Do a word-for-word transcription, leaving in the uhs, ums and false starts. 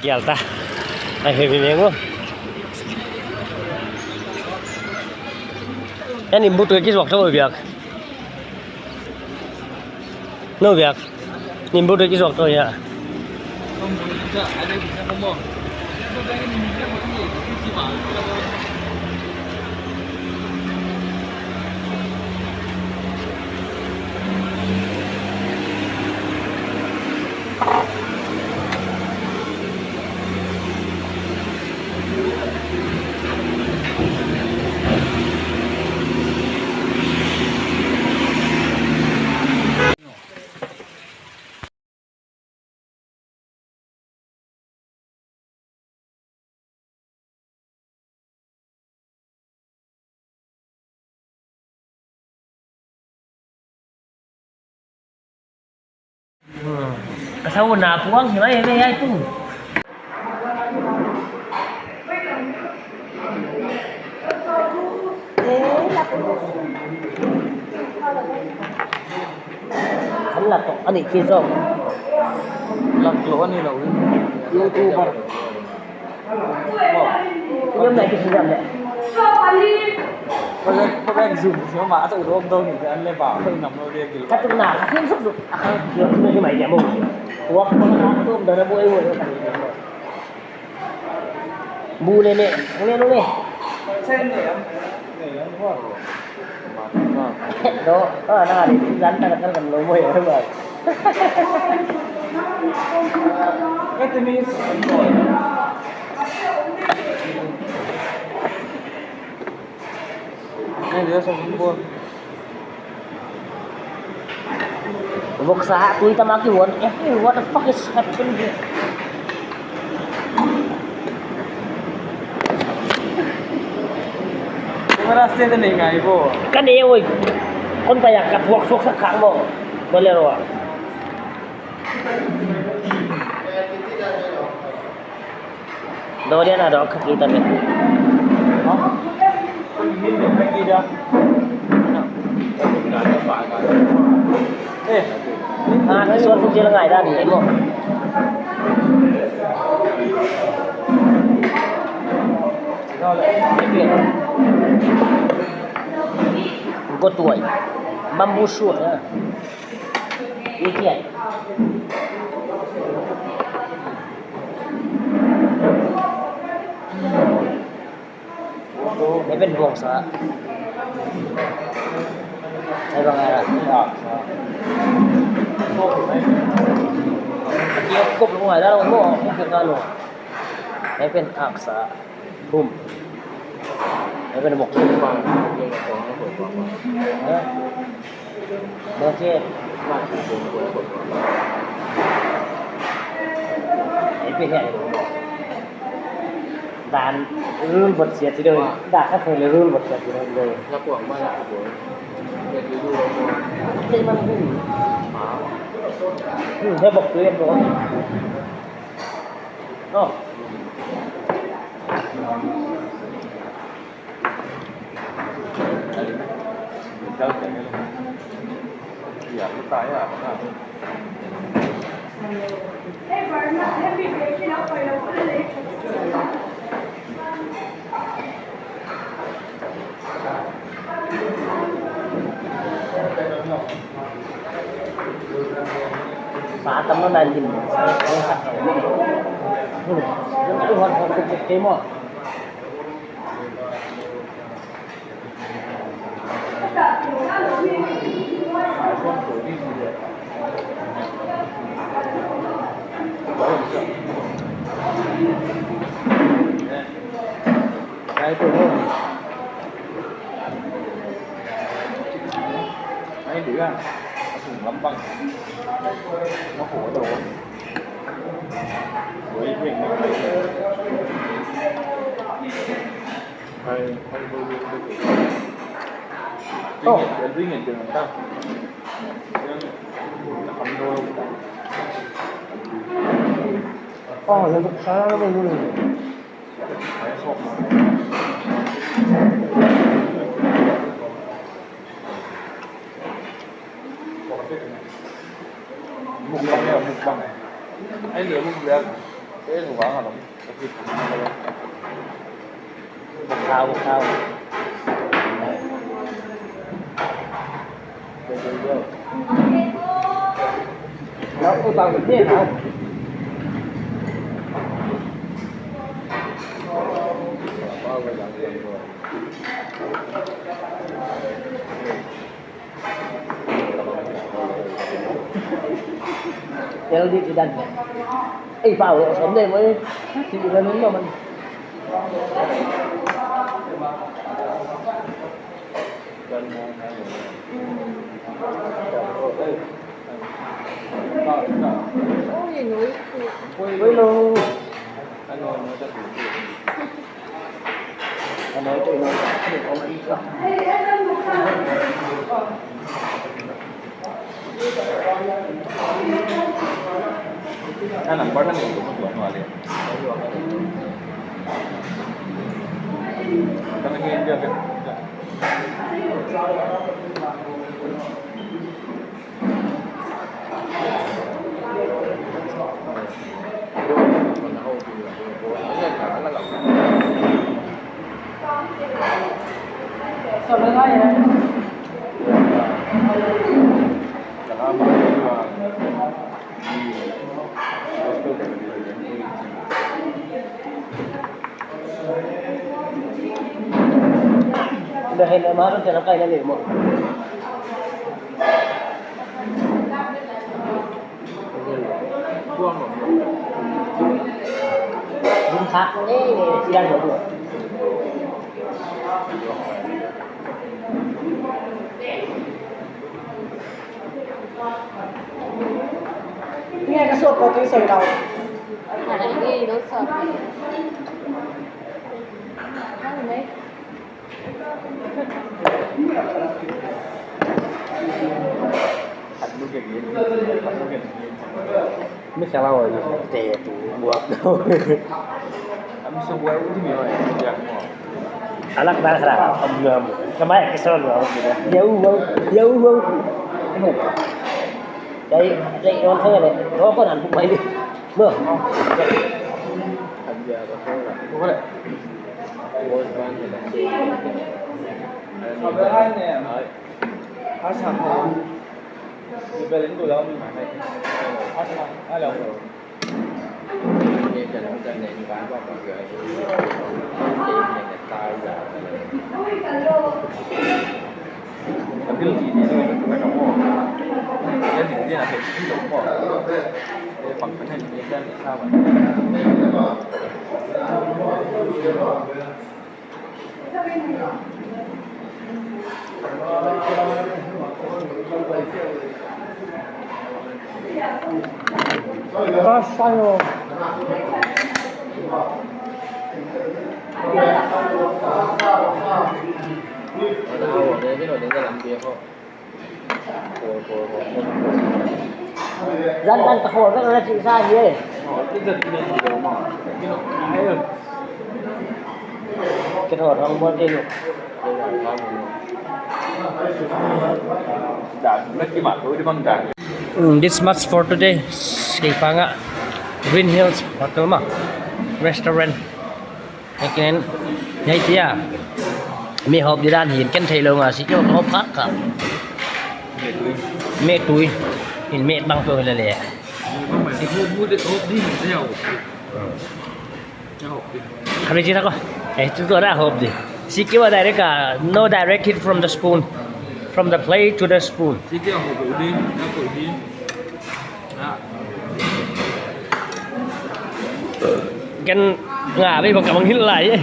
Kial ta. Ai, heavy mengo. Ani butu ki sok to biak. No biak. Nin butu ki sok to ya. Ka sa una puang hi mai ve ai tu. Kan lak toh a nih khi zaw. Lak lou a ni lou. YouTuber. Yom nai ki si yam le. Project, project Zoom si ma a tu dom dom ni an le ba. Ko nam lo le gil. Ka tu na, ka kim suk suk. A ka ki tu ni mai dia mo. Wa ko na tu da na bo e wo. Bu le ne, bu le, bu le. Do, ah, na, di zan ta kan lo mo ya ba. Voksa, tui tama ki huan. Eh, what the fuck is happening here? Camera stand nei ngai bo. Ka nei oi. Kon pa ya ka buak sok sak khak mo. Bolero a. Dolian ada kaki tapi. Eh. Ah, suatu je lengai dah ni mo. Got tuai. Bamboo shoot ya. Ikian. Hiai pen bawngsa. Hiai bang a. Hiai kop lou ngai dah lou mo, kop kena lou. Hiai pen aksa. Bum. Hiai pen mok. Ha? Mok e. Hiai pen hiai. Dan rul bot sia ti doi. Dan ka khoi le rul bot sia ti doi. Hiai man hu. Hmm, hiai bok tu hiai bok. Oh. Sa tam na nine din. Hmm. Yung ito, hot, hot, hot, hot, hot. Ai, tu, tu. Ai, tu ya. Aku lambang. Aku ada. Hai, hai, hai, hai, hai. Oh. Tingin, tingin, tingin, tingin. Oh, yang tu salah nama dulu. Hai, sok. Mukbang ya, mukbang. Ai, dia mukbang. Khau, khau. Lau ko tau ke na. Tel di kidan. Ei, pau lo som de mo. Ti la nun lo man. Oi, no. Oi, no. Dah, hen, mahal tu nak kai na ni mo. Bun khak ni, ni, siang dulu. Ni ka suap ko tu soi tau. Ni, ni suap. Mi salah oi, te tu buat. Anak dah kena, am ngam. Kemai kesal ngam. Yau, yau, yau, yau. Jadi, jadi orang kaya ni, kau kau nak buat ini. Mo. Zan tan ka khol vek na chi sa hi e. Ke thor hong bol ke lu. Mm, this much for today. Kei fanga Green Hills Hotel ma, restaurant. Ekin, hiai tia. Mi hop di dan hin ken theilou nga si kio hop kha kha. Mi tui. In mi bang tu lele. Kami cina ko. Eh, tu tu ada hop di. Si kio direct ah, no direct hit from the spoon. From the plate to the spoon. Ken nga be bang ka bang hil lai e.